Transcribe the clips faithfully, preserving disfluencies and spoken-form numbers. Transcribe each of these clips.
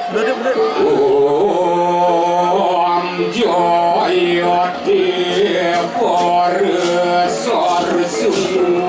Om Jaya Deva Saraswati.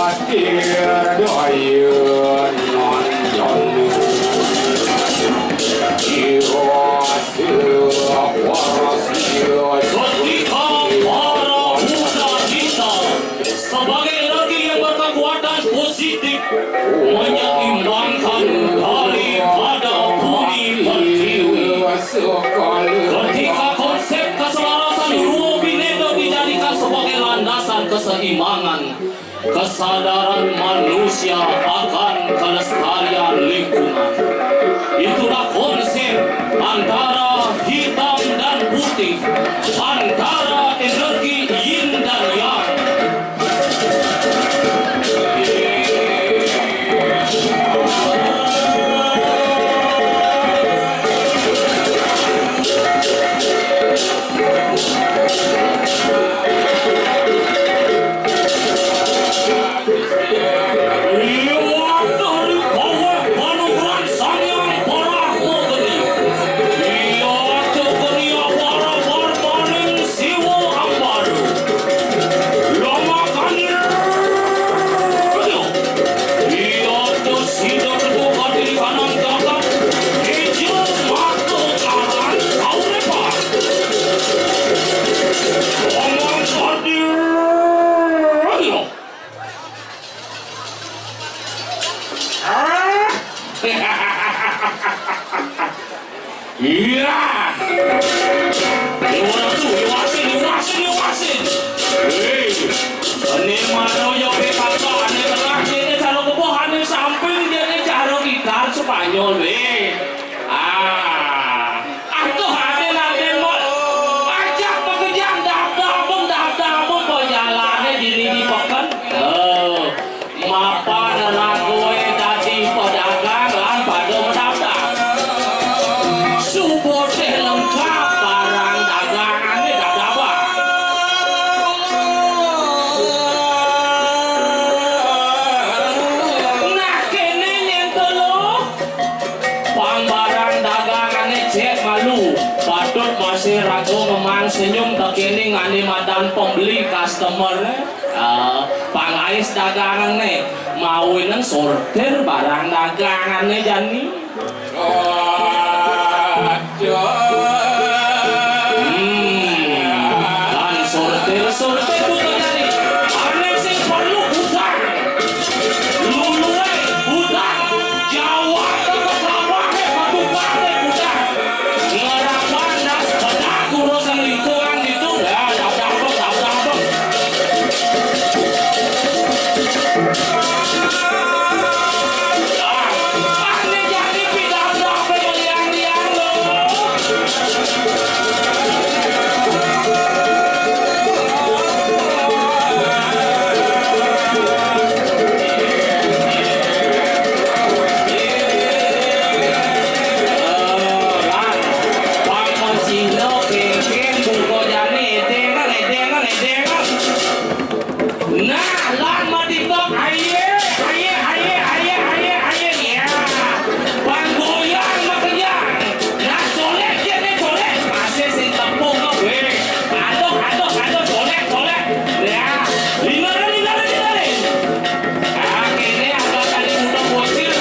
Satya Daya Nandana. Ketika para Buddha kita sebagai energi yang berkekuatan positif menyeimbangkan daripada bumi pertiwi. Ketika konsep keselarasan Ruo Binendo dijadikan sebagai landasan keseimbangan, kesadaran manusia akan kelestarian lingkungan. Itulah konsep antara hitam dan putih, antara energi yin dan yang. Liwat dari kaweh panugrahan Sang Hyang Brahma Geni, iya tegeni apara barbaning Siwa Ambaru. Lamakan ira, iya tesida teguh katilikanang jagat, ijo mata karan kauripan. Lamakan ira, iya. Iya. Iwara tu, iwasin, iwasin, iwasin. Hei, ene mano ya pe kata, ane tengah, ene cara kebo, ane samping, ene cara gitar Spanyol, weh. Ah, aduh, ade nade mot. Ajak pekerjaan daftar abang, daftar abang, perjalanan dini di peken. Oh, mapan anak gue dadi pedagang lan pada mendaftar. Suba teh lengkap barang dagangane daftar abang. Nah, kene nyen to lo. Pang barang dagangane cek malu, patut masih ragu ngemang senyum tekene ngane madan pembeli customer. Ah, pang ais dagangane, mawinan sortir barang dagangane jani. Hmm, lan sortir-sortir buta jani. Ane sing perlu buta. Luluhe budal, Jawa tetep lawahe madupane budal. Ngerapan das pedak urusan lingkungan gitu, ya, dabdabek, dabdabek. Ah, ane jadi pidabdabe meliang-liang lo. Nah, lan madipak, aye, aye, aye, aye, aye, ya. Bang goyang makenyang. Nah, colek dia nih, colek. Masih si tepung kok, weh. Aduh, aduh, aduh, colek, colek. Ya, lingare, lingare, lingare. Ah, kene agak tadi udah bocil.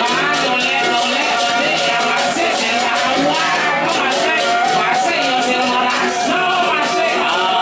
Nah, colek, colek, colek. Ya, masih si tawar, masih, masih ya si merasa, masih. Ah.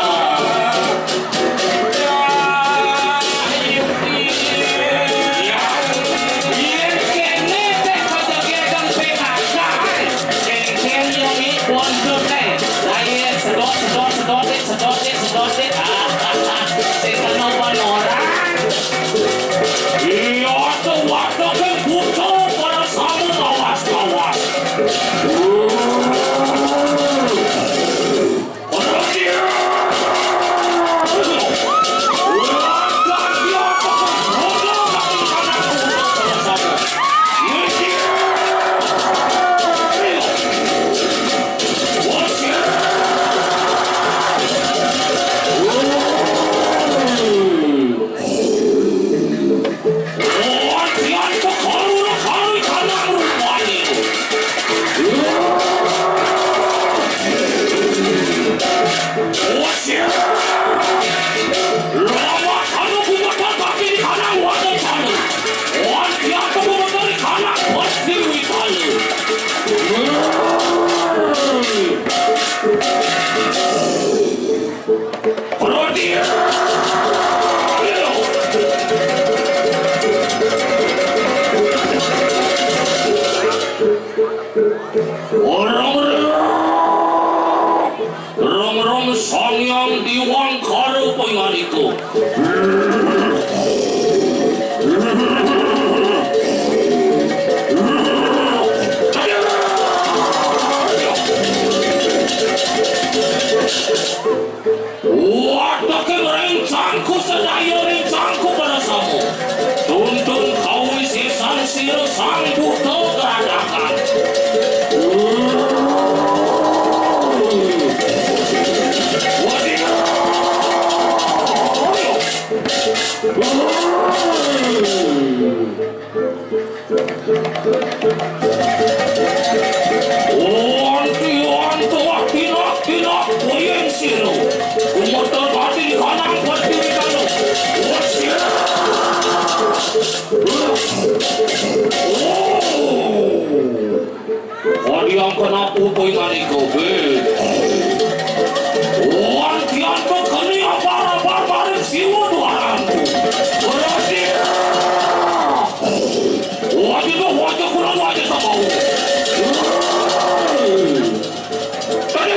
Wanti-wanti, wah, tinak-tinak, kuying sira. Gumetar pati kanang pati kalo. Wah, sira. Oh. Kadiang kena putu ingani kobe. Wan kian pekeni apar-apar maring siwa duaranku. Berarti wajah tu wajah kurang wajah sama. Tadi.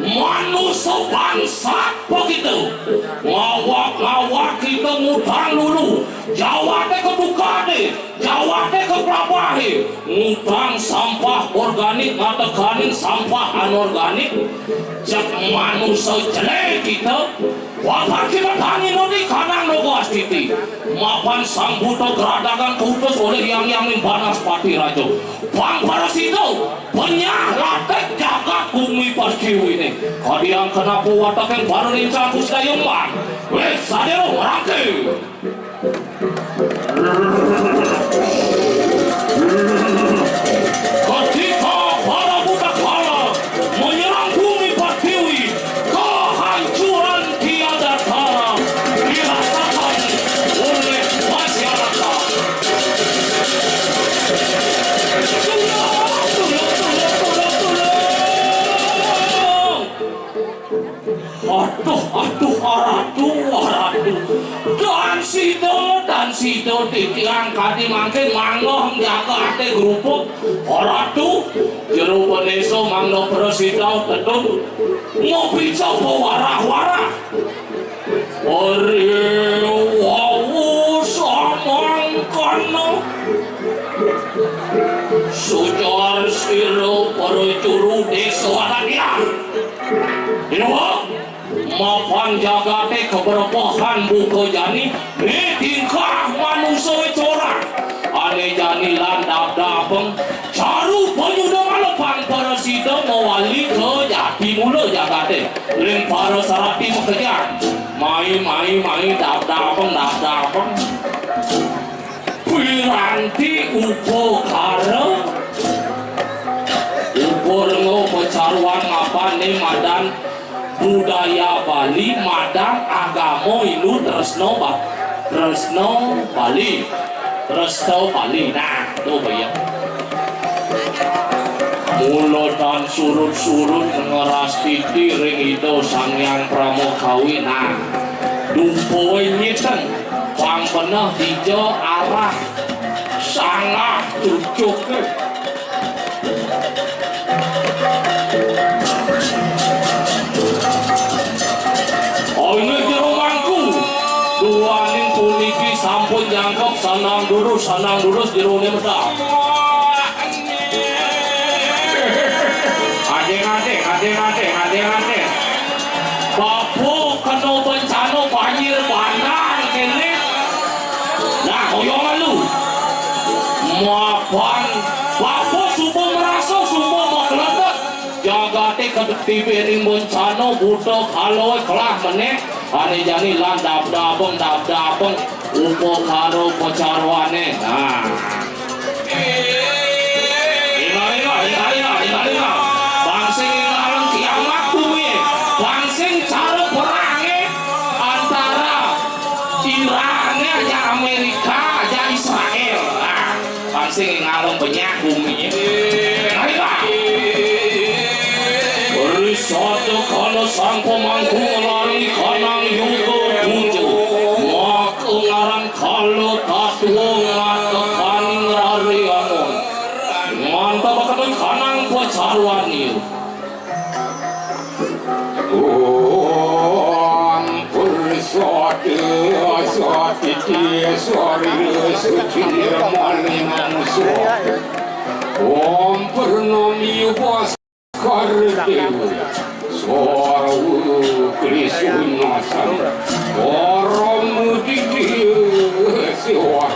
Manusa bangsat begitu. Ngawak-ngawak kita ngutang lulu. Jawate ke bukane, jawate ke pelabahe. Ngutang sampah organik, ngatekaning sampah anorganik. Cek manusa jelek kita. Wapan kita tani nodi kanang nogo astiti. Mapan sang buta geradagan kutus oleh yang yang ning banaspati raja. Pang parasita, penyah latek jagat bumi pertiwi ini. Kadiang kenapa watak yang baru lincah kusdayung bang? Weh, sadero merangke. Ketika para buta kala menyerang bumi pertiwi, kehancuran tiada tara dirasakan oleh masyarakat. Tolong, tolong, tolong, tolong, tolong. Aduh, aduh, aratu, aratu. Dan sida, dan sida titiang kadi mangkin manggoh jagate grupuk. Aratu, jero panesa mangda prasida tedun. Ngopi coba warah-warah. Ari wau samangkana sujar sira para juru desa Wadadiah. Dewa, mapan jagate kabrepehan buka jani, ne tingkah manusa corak. Ane jani lan dap-dapeng, caru panyuda malepan para sida mawali ka jati mula jagate. Ring para sarati makejang. Mai, mai, mai, dap-dapeng, dap-dapeng. Piranti upakara. Ukur ngo pacaruan mapan ne madan budaya Bali, madan agama Hindu tresna Ba-, tresna Bali. Resto Bali. Nah, to bayang. Mula tan surut-surut ngrastiti ring Ida Sang Hyang Pramakawi. Nah, dupae nyiteng pang beneh dija arah sanggah cucuke. Oh, inggih jero mangku. Duaning puniki sampun jangkep sanang durus, sanang durus jerone medal. Adeng, adeng, adeng, adeng, adeng, adeng. Bapa kena bencana banjir bandang kene. Nah, oyong lu. Mapan bapa suba merasa, suba makletek. Jagate kadek tibe ring bencana buta kaloe kelah meneh. Ane jani lan dap-dapeng, dap-dapeng. Upakara pacaruane. Nah. Ingalina, ingalina, ingalina. Bang sing ingalang kiamat bumi. Bang sing cara perange antara Irane aja Amerika aja Israel. Nah. Bang sing ngalung benyah bumi. Ayo, Pak. Risata kala sang pemangku ngelari kanang yuga puja. Maka ngaran kala tatua ngatekaning rare angon. Mantap bakal kanang pacaruan ieu. Om Pursada Satiti Swarya Suci Malinang Swa. Om Purnami Baskara Dewa Swarwa Krisunasan. Param Didiya Swa.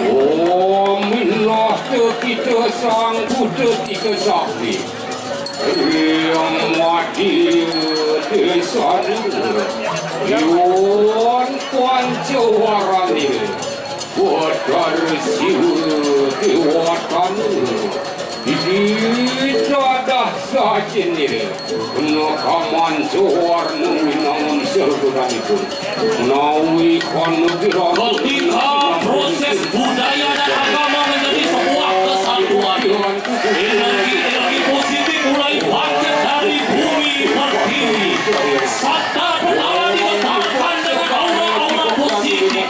Om lah kita sangku kita sakti. Yang mati desa Iwan Pancawarani. Watar siwa dewatana. Iki dadah sajene. Nakaman jawar nuwinangun sergunanipun. Nawi kono kirana. Ketika proses budaya dan agama menjadi sebuah kesatuan, energi-energi positif mulai bangkit dari bumi pertiwi. Sabda pertama digetarkan dengan aura-aura positif,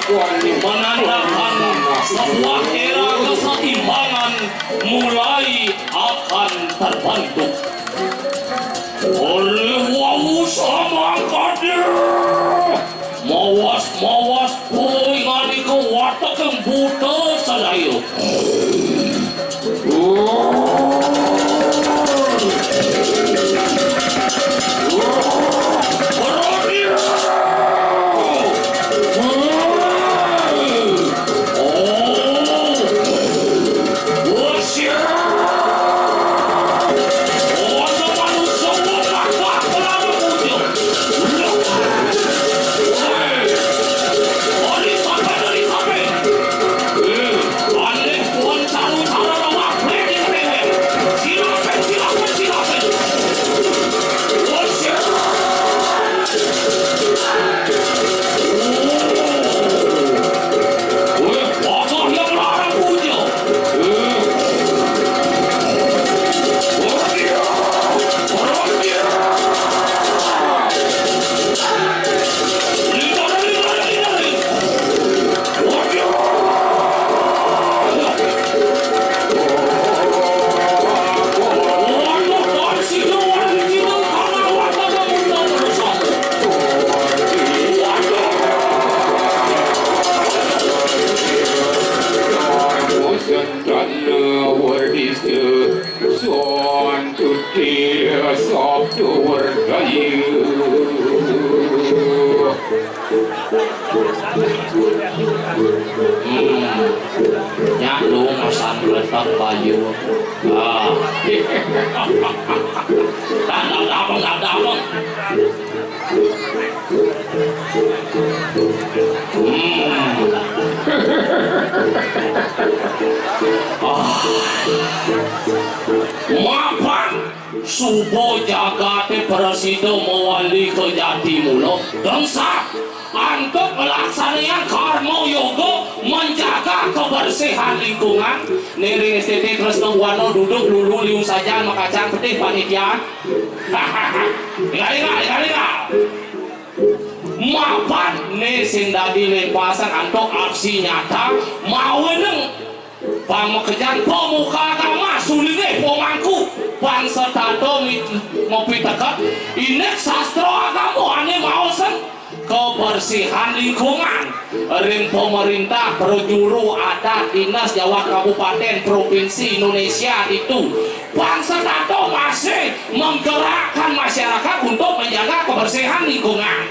menandakan sebuah era keseimbangan mulai akan terbentuk. Oleh wau samangkade. Mawas, mawas, kowe ngalika watek yang buta sadaya. Hmm. Nyak lu masang letak bayu. Ah. Dah, dah, dah, abang, dah, dah, abang. Hmm. Ah. Mapan. Suba jagaté prasida mawali ka jati mula. Dengsak antuk nglaksanayang karma yoga, menjaga kebersihan lingkungan. Né ring S T T Tresna Buana duduk lulu liu sajan makacang pedih panitia. Ingat, ingat, ingat, ingat. Mapan né sing dadi lepasan antuk aksi nyata mawinan pang makejan pemuka agama sulingih pemangku pang setata mi-, mapiteket indik sastra agama ané maosang kebersihan lingkungan ring pemerintah, prajuru, adat, dinas, jawat kabupaten, provinsi Indonesia itu pang setata masih menggerakkan masyarakat untuk menjaga kebersihan lingkungan.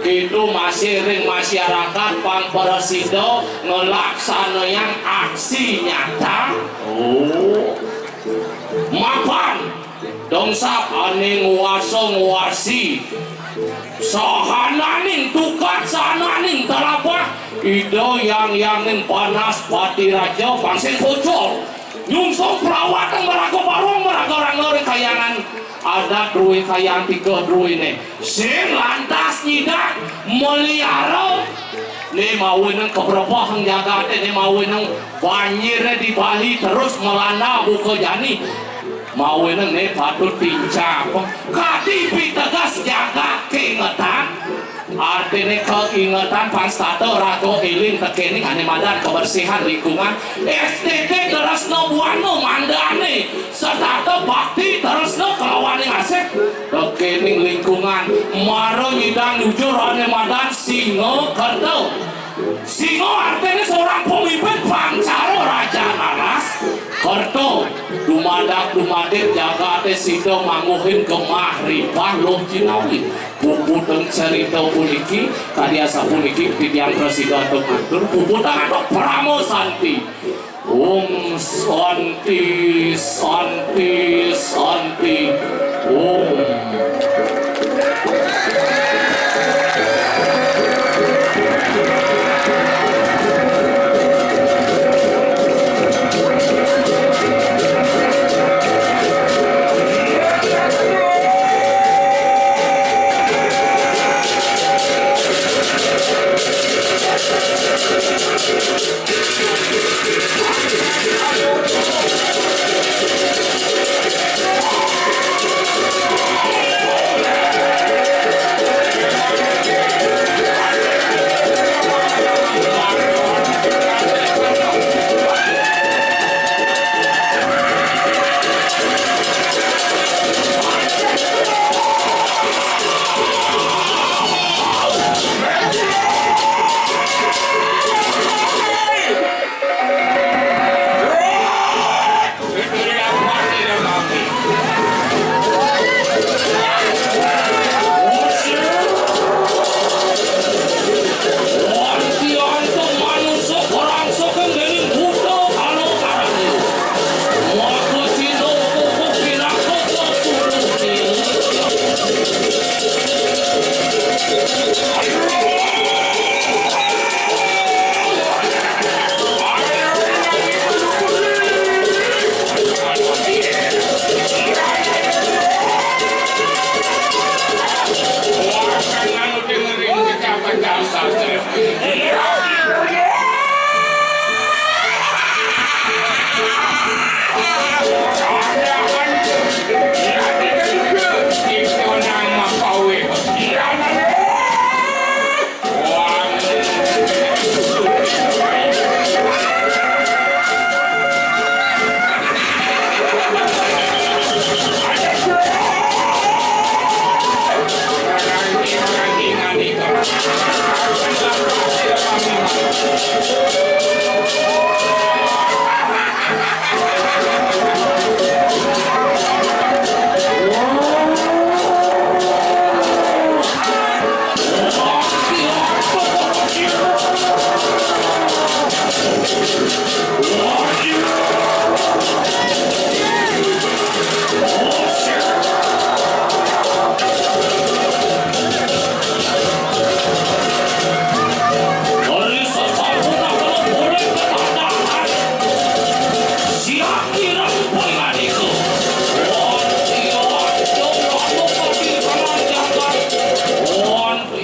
Kéto masih ring masyarakat pang prasida nglaksanayang aksi nyata. Oh. Mapan dongsak ané nguasa nguasi sahananing tukad, sahananing talabah, Ida Hyang Hyangning Banaspati Raja pang sing pocol. Nyungsung prawatan maraga barung, maraga rangga ring kahyangan adat drué, kahyangan tiga druéné. Sing lantas nyidang meliara né mawinan kabrebeh jagaté, né mawinan banjiré di Bali terus melanda buka jani. Mawinan né patut tincapang. Kadi piteges jagat kaingetan. Artiné kaingetan pang setata raga éling tekéning ané madan kebersihan lingkungan. S T T Tresna Buana mandané setata bakti tresna kalawaning asih tekéning lingkungan. Mara nyidang jujur ané madan singa kerta. Singa artiné seorang pemimpin pang cara raja nanas. Kerta, dumadak Dak dumadik jagaté sida mangguhin gemah ribah luh jinawi. Puputeng carita puniki, kadi asapuniki titiang prasida matur, puputang antuk parama santi. Om Santi, Santi, Santi, Om.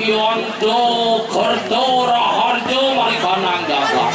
Yanto kerto raharjo marikanang jagat.